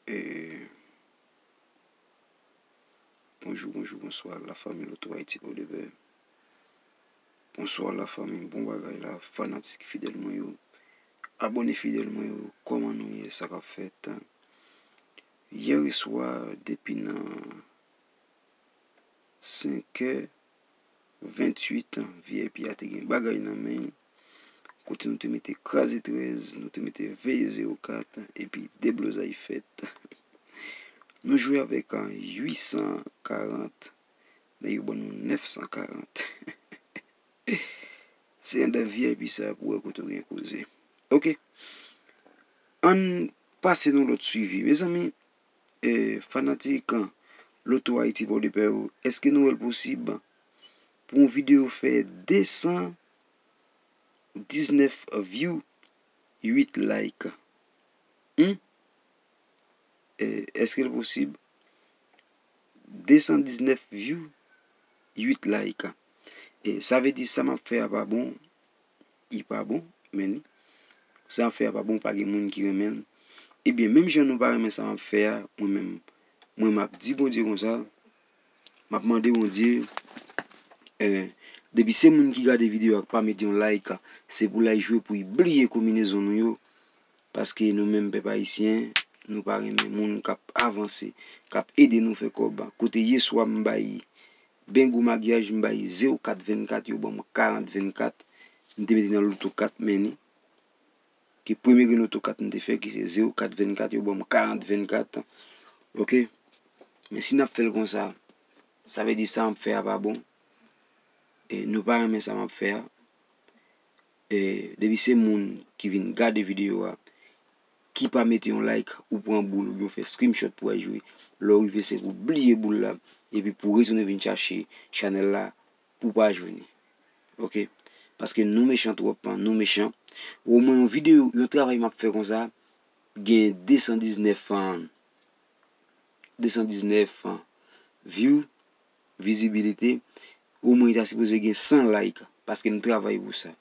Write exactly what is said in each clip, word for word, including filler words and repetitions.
E, bonjou, bonjou, bonswa, lafanmi Loto Ayiti Pòdepè. Bonswa, lafanmi, bon bagay la, fanatik fidèl mwen yo, abòne fidèl mwen yo, kòman nou ye, sa k ap fèt? Yè swa, depi nan senkè, venntuit, V I P a te gen bagay nan men l, kote nou te mete kraze trèz, nou te mete veye zewo kat, epi deblozay fèt. Nou jwe avèk, a, uit san karant, men yo ban nou nèf san karant. Se anndan V I P sa pou wè kote w gen koze. Oke. Ann pase nan lòt swivi. Mezanmi, e, fanatik Loto Ayiti Pòdepè yo, èske nou wè l posib pou yon videyo fè de san diznèf view, uit like? Hmm? E, èske l posib? De san diznèf view, uit like. E, sa vle di sa m ap fè a pa bon, li pa bon, men li. Sa m ap fè a pa bon, pa gen moun ki renmen l. Ebyen, menm jan nou pa renmen sa m ap fè a, mwen menm, mwen m ap di Bondye konsa, m ap mande Bondye, e, depi se moun ki gade videyo a k pa mete yon like, se pou l al jwe pou l bliye konbinezon nou yo, paske nou menm pèp ayisyen, nou pa renmen moun k ap avanse, k ap ede nou fè kòb. Kote yè swa m bay Bengo Maryaj, m bay zewo kat vennkat, yo ban m karant vennkat. M te mete nan Loto kat, men li. Ki premye grenn Loto kat m te fè, ki se zewo kat vennkat, yo ban m karant vennkat. Oke? Men si n ap fè l konsa, sa vle di sa m ap fè a pa bon. E nou pa renmen sa m ap fè a. E depi se moun ki vin gade videyo a, ki pa mete yon like, ou pran boul oubyen w fè screenshot pou w al jwe. Lè w rive, se pou w bliye boul la, epi pou w retounen vin chache chanèl la pou w pa jwenn li. Oke? Paske nou mechan twòp, nou mechan. Omwen yon videyo, yon travay m ap fè konsa, gen de san diznèf, de san diznèf view, vizibilite, omwen li ta sipoze gen san like, paske m travay pou sa.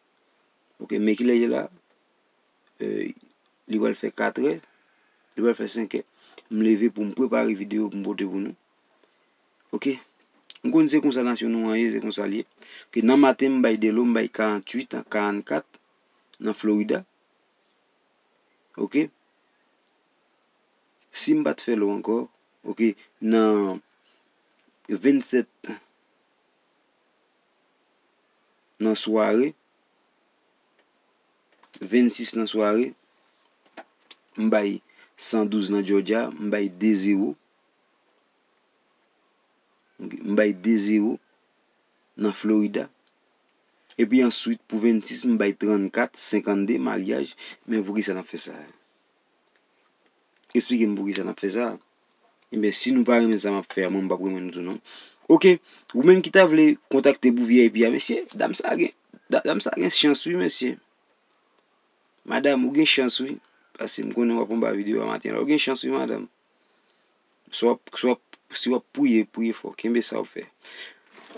Oke, men kilè l ye la? E, li pral fè katrè, li pral fè senkè. M leve pou m prepare videyo pou m pote pou nou. Oke? M konn se konsa nasyon nou an ye, se konsa l ye. Oke, nan maten, m bay de lo, m bay karanntuit, karannkat nan Florida. Oke? Si m pa t fè lo ankò, oke, nan vennsèt nan sware, vennsis nan sware, m bay san douz nan Georgia, m bay de zewo. M bay de zewo nan Florida. Epi answit, pou vennsis, m bay trannkat, senkannde, Maryaj. Men poukisa n ap fè sa? Eksplike m poukisa n ap fè sa. Ebyen, si nou pa renmen sa m ap fè a, mwen, m p ap renmen nou tou non. Oke, ou menm ki ta vle kontakte pou V I P a, mesye, dam sa gen, da-, dam sa gen chans wi, mesye. Madanm, ou gen chans wi. Paske m konnen w ap anba videyo a maten la. Ou gen chans wi, madanm. Si w ap, si w ap, si w ap priye, priye fò. Kenbe sa w ap fè.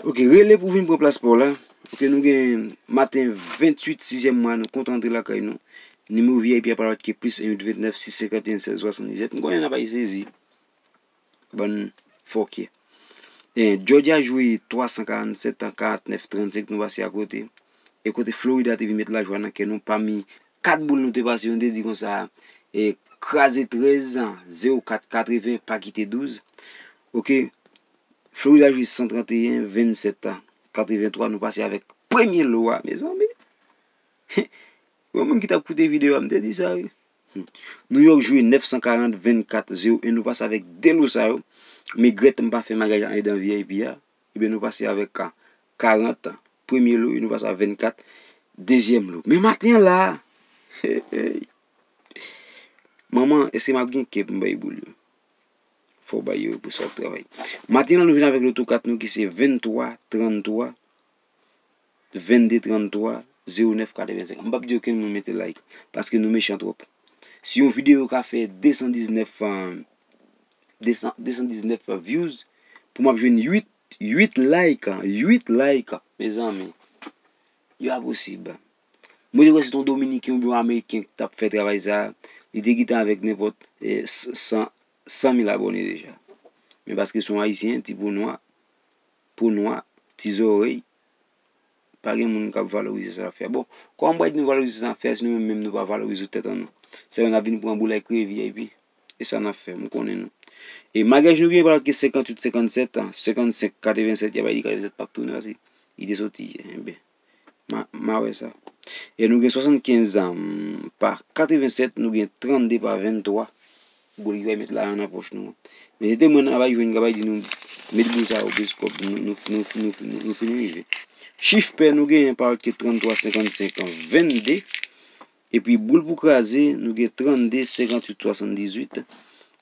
Oke, rele pou vin pran plas pa w la. Oke, nou gen maten venntuit, sizyèm mwa, nou kontan antre lakay nou. Nimewo V I P a pa lòt ke plis en uit vennèf sis senkanteyen sèz swasanndizèt. M konnen n ap al sezi. Bann fòkè. E, Georgia jwe twa san karannsèt an karantnèf trannsenk, nou pase akote. E kote Florida te vin met lajwa nan kè nou, pami kat boul nou te pase, nou te di konsa, e, kraze trèz, zewo kat katreven, pa kite douz. Oke. Florida jwe san tranteyen, vennsèt a katrevenntwa, nou pase avèk premye lo a, mezanmi. Yon moun ki t ap koute videyo a, m te di sa, wi. Hmm. New York jwe nèf san karant, vennkat zewo en, nou pase avèk de lo sa yo. Megrèt, m pa fè maryaj andedan V I P a. Ebyen, nou pase avèk ka-, karant, premye lo, e nou pase a vennkat, dezyèm lo. Men maten an la, hey, hey. Manman, èske m ap gen kè pou m bay boul yo? Fò w bay yo pou sa w ap travay. Maten an, nou vin avèk loto kat nou ki se venntwa, tranntwa, vennde, tranntwa, zewo nèf, katrevensenk. M p ap di okenn moun mete like, paske nou mechan twòp. Si yon videyo ka fè de san diznèf, de san, de san diznèf views, pou m ap jwenn uit, uit like, uit like, mezanmi, li pa posib. Mwen te kwè se t on Dominiken oubyen yon Ameriken ki t ap fè travay sa a. Li te gentan avèk nenpòt, eh, s-, san, san mil abòne deja. Men paske se yon Ayisyen, ti po nwa, po nwa, ti zòrèy, pa gen moun k ap valorize sa l ap fè. Bon, kòman m pral di nou valorize sa n ap fè si nou menm menm nou pa valorize tèt an nou? Sèlman n ap vin pran boul ak krevye epi e sa n ap fè, m konnen nou. E maryaj nou gen pral ke senkanntuit senkannsèt, senkannsenk katrevensèt, y a bay li katrevensèt p ap tounen paske li te soti yè. Enben, ma, ma wè sa. E nou gen swasannkenz pa katrevensèt, nou gen trannde pa venntwa. Boul ki bay met la nan pòch nou an. Men se te mwen nan bay jwenn, ka bay di nou met boul sa yo plis kòb, nou, nou, nou, nou, nou, nou fin rive. Chif pè nou genyen pral ke tranntwa senkannsenk vennde. Epi boul pou kraze, nou gen trannde senkanntuit swasanndizuit.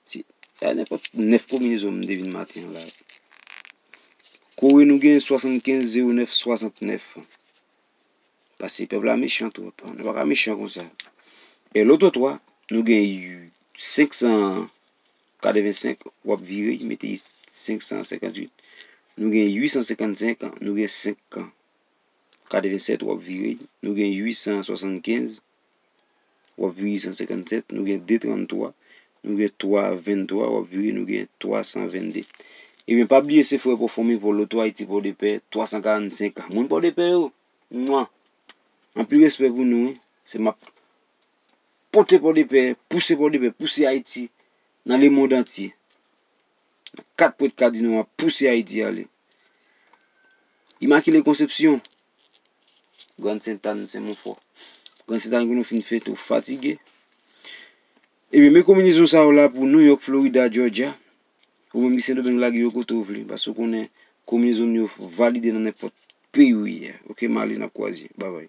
Se, a nenpòt nèf kombinezon m te vin maten an la. Kore nou gen swasannkenz zewo nèf swasantnèf. Paske pèp la mechan twòp. Nou pa ka mechan konsa. E loto twa, nou gen senk san katrevennsenk, w ap vire, mete senk san senkanntuit. Nou gen uit san senkannsenk, nou gen senk kan katrevensèt, w ap vire. Nou gen uit san swasannkenz, w ap vire uit san senkannsèt. Nou gen de tranntwa, nou gen twa venntwa, w ap vire, nou gen twa san vennde. Ebyen, pa bliye se frè Pòfòme pou Loto Ayiti Pòdepè, twa san karannsenk. Moun Pòdepè yo, mwa, anpil respè pou nou, wi. Se m ap pote Pòdepè, pouse Pòdepè, pouse Ayiti nan lemonn antye. Kat pwent kadinal ap pouse Ayiti ale. Imakile Konsepsyon, Grann Sentàn, Senmonfò. Grann Sentàn, ke nou fin fete, ou fatige. Ebyen, men kombinezon sa yo la pou New York, Florida, Georgia. Ou menm ki Sendomeng, lage yo kote w vle. Paske w konnen kombinezon yo valide nan nenpòt peyi w ye. Oke, m ale, n ap kwaze. Babay.